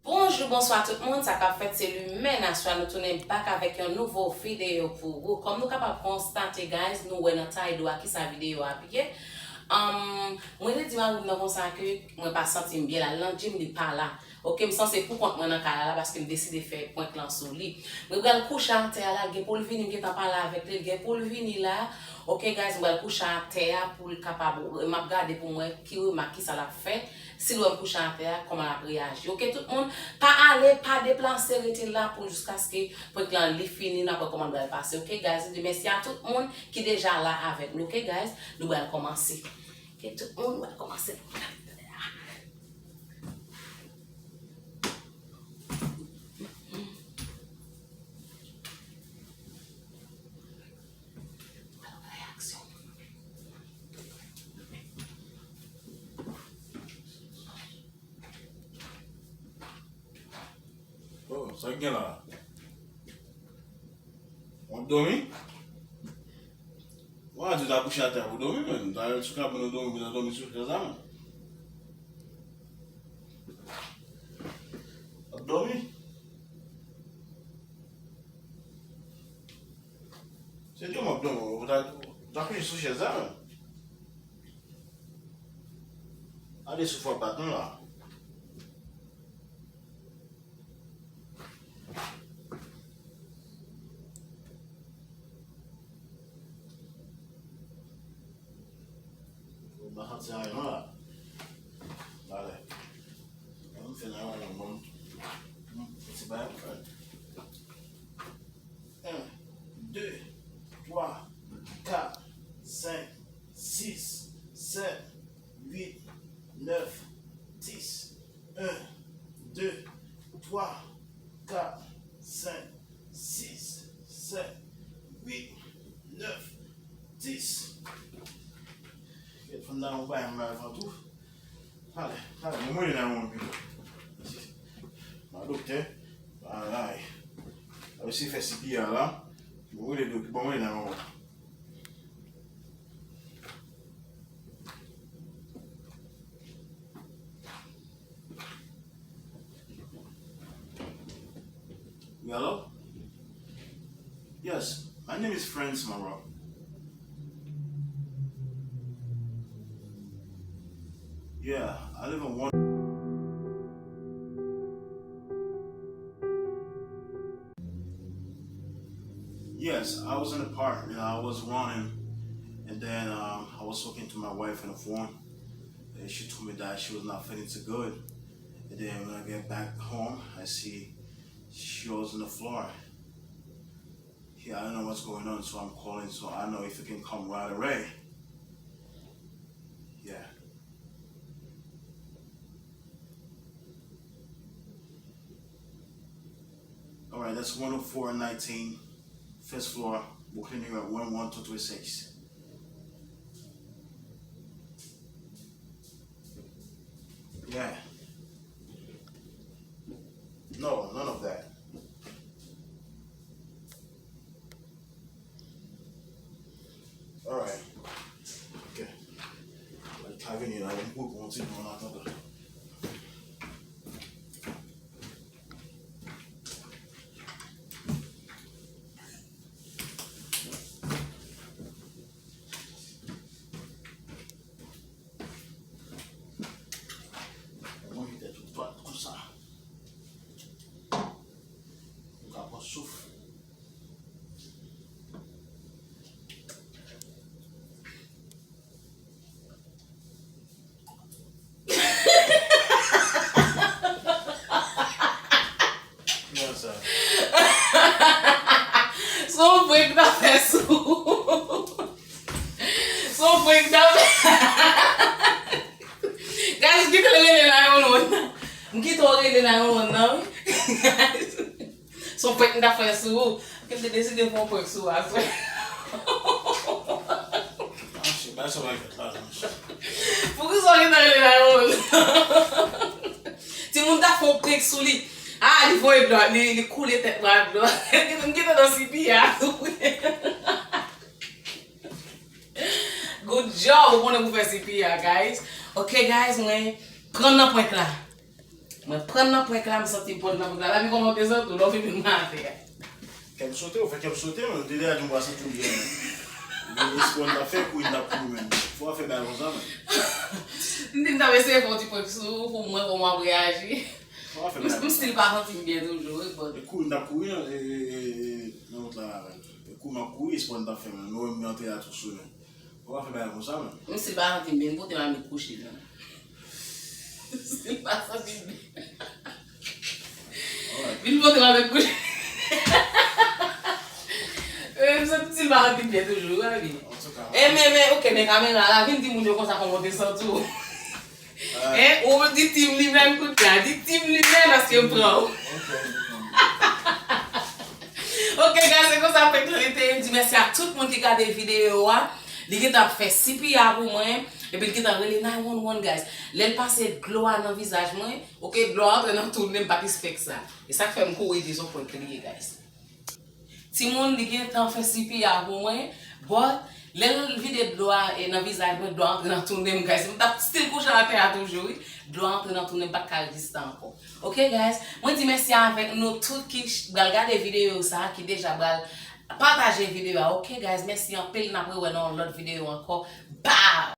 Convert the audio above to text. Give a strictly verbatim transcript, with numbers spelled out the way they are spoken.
Bonjou, bonswa tout moun, sa k ap fèt, se Limena Swa, nou tounen back avèk yon nouvo videyo pou ou. Kòm nou kapab konstate, guys, nou wè nan tay do a kisa videyo a ap ye. Anm, mwen te di mari m nan konsa ke mwen pa santi m byen la, l nan gym, li pa la. Oke, m sanse pou kont mwen nan kay la, la, paske m deside fè prank lan sou li. Mwen pral kouche atè a la, gen pou l vini, m gentan pale avèk li, l gen pou l vini la. Oke, guys, m pral kouche atè a pou l kapab, m ap gade pou m wè ki remak, kisa l ap fè. Si l wè m kouche atè a, kòman l ap reyaji. Oke, tout moun, pa ale, pa deplase, rete la pou jiskaske prank lan li fini, n ap wè kòman l pral pase. Oke, guys, m di mèsi a tout moun ki deja la avèk nou. Oke, guys, nou pral kòmanse. Oke, tout moun, nou pral kòmanse. Oh, sa k gen la? W ap dòmi? Mwen a di w ta kouche atè pou dòmi, men. Ta sou kabann ou dòmi, pou ta dòmi sou chèz la, men. W ap dòmi? Se dòmi w ap dòmi, ou ta, ou ta kouche sou chèz la, men. Gade souf w ap bat nou la. Ou pa santi anyen non la. Talè. Ann fè nan yon moun. Hmm, se bagay pou fè. Un, deux, trois, quatre, cinq, six, sept, huit, neuf, dix. Un, deux, trois, quatre, cinq, six, sept, huit, neuf, dix. Kèt, fanm nan yon bagay mal avan tou. Talè, talè, mwen mwen nan yon pito. Mwen doktè. Ay. Ap eseye fè C P R la. Mwen rele doktè, bon, mwen nan yon. Hello? Yes, my name is Franz Maro. Yeah, I live in one. Yes, I was in the park and I was running, and then um, I was talking to my wife on the phone, and she told me that she was not feeling too good. And then when I get back home, I see she was on the floor. Yeah, I don't know what's going on, so I'm calling, so I don't know if you can come right away. Yeah. Alright, that's one oh four nineteen, first floor, Brooklyn, New York, one one two three six. Yeah. No, none of that. Alright. Ok. Mwen ka vini la, mwen pou kontinye an atandan. Mwen mete tout dwat konsa. Ou ka pran souf. Kisa sa? Se yon prank n ap fè sou ou. Se yon prank n ap fè. Guys, kite l rele nine one one. M kite w rele nine one one nan, wi. Guys. Se yon prank m t ap fè sou ou. Ke m te deside fè yon prank sou ou aswè. Mache, bay sa w bay fèt la, mache. Poukisa w gentan rele nine one one? Timoun t ap fè yon prank sou li. Ah, li voye dlo, li, li koule tèt mwen ak dlo. M gentan nan C P R a tou. Good Jan ou konnen pou fè C P R, guys. Ok, guys, mwen pran nan prank la. Mwen pran nan prank la, m santi m pran nan prank la. Lavi kòman w te santi w lè w fin vin atè a? Kè m sote, ou fè kè m sote, men. M te deja di m pa santi m byen, men. Mwen espwa n t ap fè kouri, n t ap kouri, men. Fò w fè bagay konsa, men. M di m t ap eseye fè yon ti prank sou ou pou m wè kòman w ap reyaji. Fò w fè bagay konsa. M still pa santi m byen toujou, wi, but. E kouri, n t ap kouri, nan, e, e, e, nan wout la, la, men. E kouri, m ap kouri, espwa n t ap fè, men. Nou wè m antre a tou sou, men. Ou pa fè bagay konsa, men. M still pa santi m byen, pote m al met kouche, non. M still pa santi m byen. Vin pote m al met kouche. Eh, m still pa santi m byen toujou, wi, baby. Eh, men, men, ok, men kamera la, vin di moun yo konsa kòman w te santi w. Eh, ou di team li menm kout la, di team li menm, paske m pran w. Ok, guys, se konsa prank lan te ye. M di mèsi a tout moun ki gade videyo a. Li gentan ap fè C P R pou mwen, epi li gentan rele nine one one, guys. Lè l pase dlo a nan vizaj mwen, ok, dlo a antre nan tou nen, m pa t expect sa. E sa k fè m kouri di se yon prank li ye, guys. Timoun, li gentan fè C P R pou mwen, but lè l vide dlo a, e, nan vizaj mwen, dlo a antre nan tou nen m, guys. M t ap still kouche atè a toujou, wi. Dlo a antre nan tou nen m, m pa t ka reziste ankò. Ok, guys, mwen di mèsi avèk nou tout ki ch-, pral gade videyo sa, ki deja pral pataje videyo a. Ok, guys, mèsi anpil, n ap rewè nan yon lòt videyo ankò. Bye!